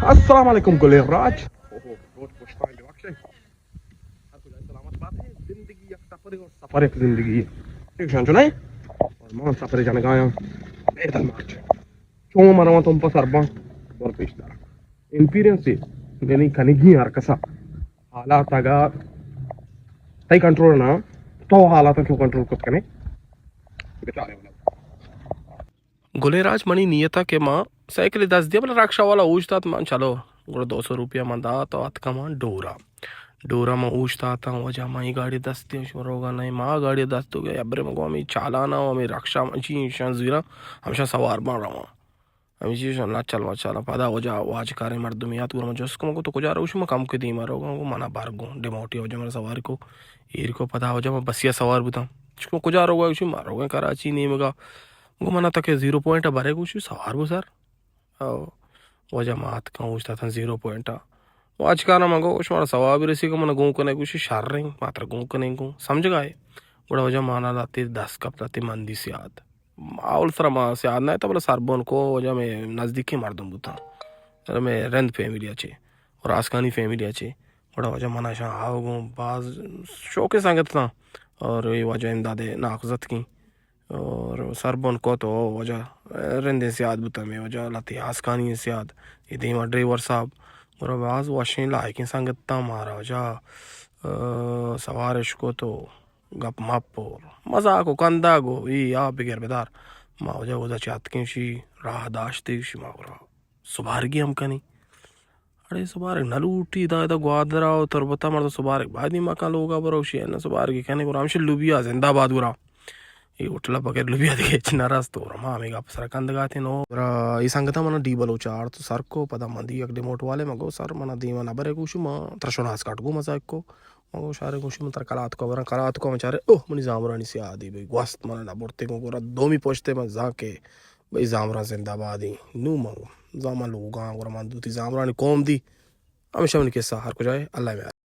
السلام علیکم گلیں راج۔ اوہو، روچ پشتاں ببخشے۔ ہر کجا سلامت بات ہے۔ زندگی یک سفر ہے اور سفر یک زندگی ہے۔ ٹھیک شان چنائے؟ اور من سفر جنگایاں۔ بیدل مارچ۔ چون مرواں تم پر سرباں اور پیش دارا۔ ایمپیرینس ہے، یعنی کنگی ہر کسا۔ حالات اگا تئی کنٹرول نہ، تو حالات کیوں کنٹرول کت کنے؟ بچارے والا۔ گلیں راج، منی نیت ء کہ ما سائیکل دست دیا، بلے رکشہ والا اوشت ات، من چلو، گڑا دو سو روپیہ من دات و اتکاں من ڈورا۔ ڈورا من اوشت آتاں، واجہ من اے گاڑی دست دیا، شما روگا نہیں، ما گاڑی دست دو گیا، ابرے من گو ہمیں چالانا و ہمیں رکشہ من چی شان زیرا، ہمشان سوار بان رواں۔ ہمیں چی شان نچل مچل، پدا واجہ واجکاریں مردمی آت، گڑا من جست کم کو تو کجا روشی، من کم کے دیما روگا، گو منا بر گو، ڈیموٹی واجہ من سوار کو، ایر کو، پدا واجہ من بسیا سوار بوتاں۔ چکو کجا روگا، گوشی ما روگا کراچی نیمگا۔ گو منا تک زیرو پوائنٹ ء برے، گوشی سوار بو سر۔ او واجہ ما اتکاں اوشتاتاں زیرو پوائنٹ ء۔ واجکاراں من گو شمارا سوابی رسی، گو من گون کنے، گوشی شریں، ما ترا گون کنیں گون۔ سمجھگا ہے؟ گڑا واجہ مانا لاتے دس کپ لاتے مندی سیاد۔ اول سرا ما سیاد نہ تا، بلے سربون کو واجہ میں نزدیکی مردم بوتاں۔ میں رند فیملی اچے اور آسکانی فیملی اچے۔ گڑا واجہ منا شان آو گون باز شوقیں سنگت تاں اور اے واجہ امداد ناکوزتکیں۔ اور سربن کت و واجہ رندیں سیاد بوتہ، ہمے واجہ لہتے آسکانی سیاد، اے دیما ڈرائیور صاحب، گڑا باز وشیں لائقیں سنگت تاں مارا واجہ، آ، سوارش کت و گپ مپ و مزاق و کندگ و اے آ بگر بدار۔ ما واجہ اودا چہ اتکیں، شی راہ داشتے، شی ما گڑا سبارگی ہم کنیں۔ اڑے سبارگ نہ لوٹی، دا ادا گوادر ء و تربت ء مردم سبارگ باید نی مکان لوگ ء برو، شی نہ سبارگی کنے، گڑا ہمشی لوبیا زندہ باد گڑا۔ اے ہوٹل ء بغیر لوبیا دگہ ہچ نہ رست، اور ما ہمے گپ سر کندگ ء اتیں نو۔ گڑا اے سنگت ء منا ڈی بلوچ ء آرت و سر کو، پدا من دی یک ڈیموٹ والے، من گو سر منا دیما نہ برے، گوشی ما ترا شناس کاٹ گو مزاک کو۔ من گو شارے، گوشی من ترا کلات کو براں، کلات کو من چارے، اوہ منی زامرانی سیادی بھئی گوست منا نہ برتے گو، گڑا دومی پشتے من زان کے بھئی زامران زندہ بادیں۔ نوں من زاما لوگاں، گڑا من دوتی زامرانی قوم دی۔ ہمیشہ منی قصہ ہر کجائے، اللہ میار۔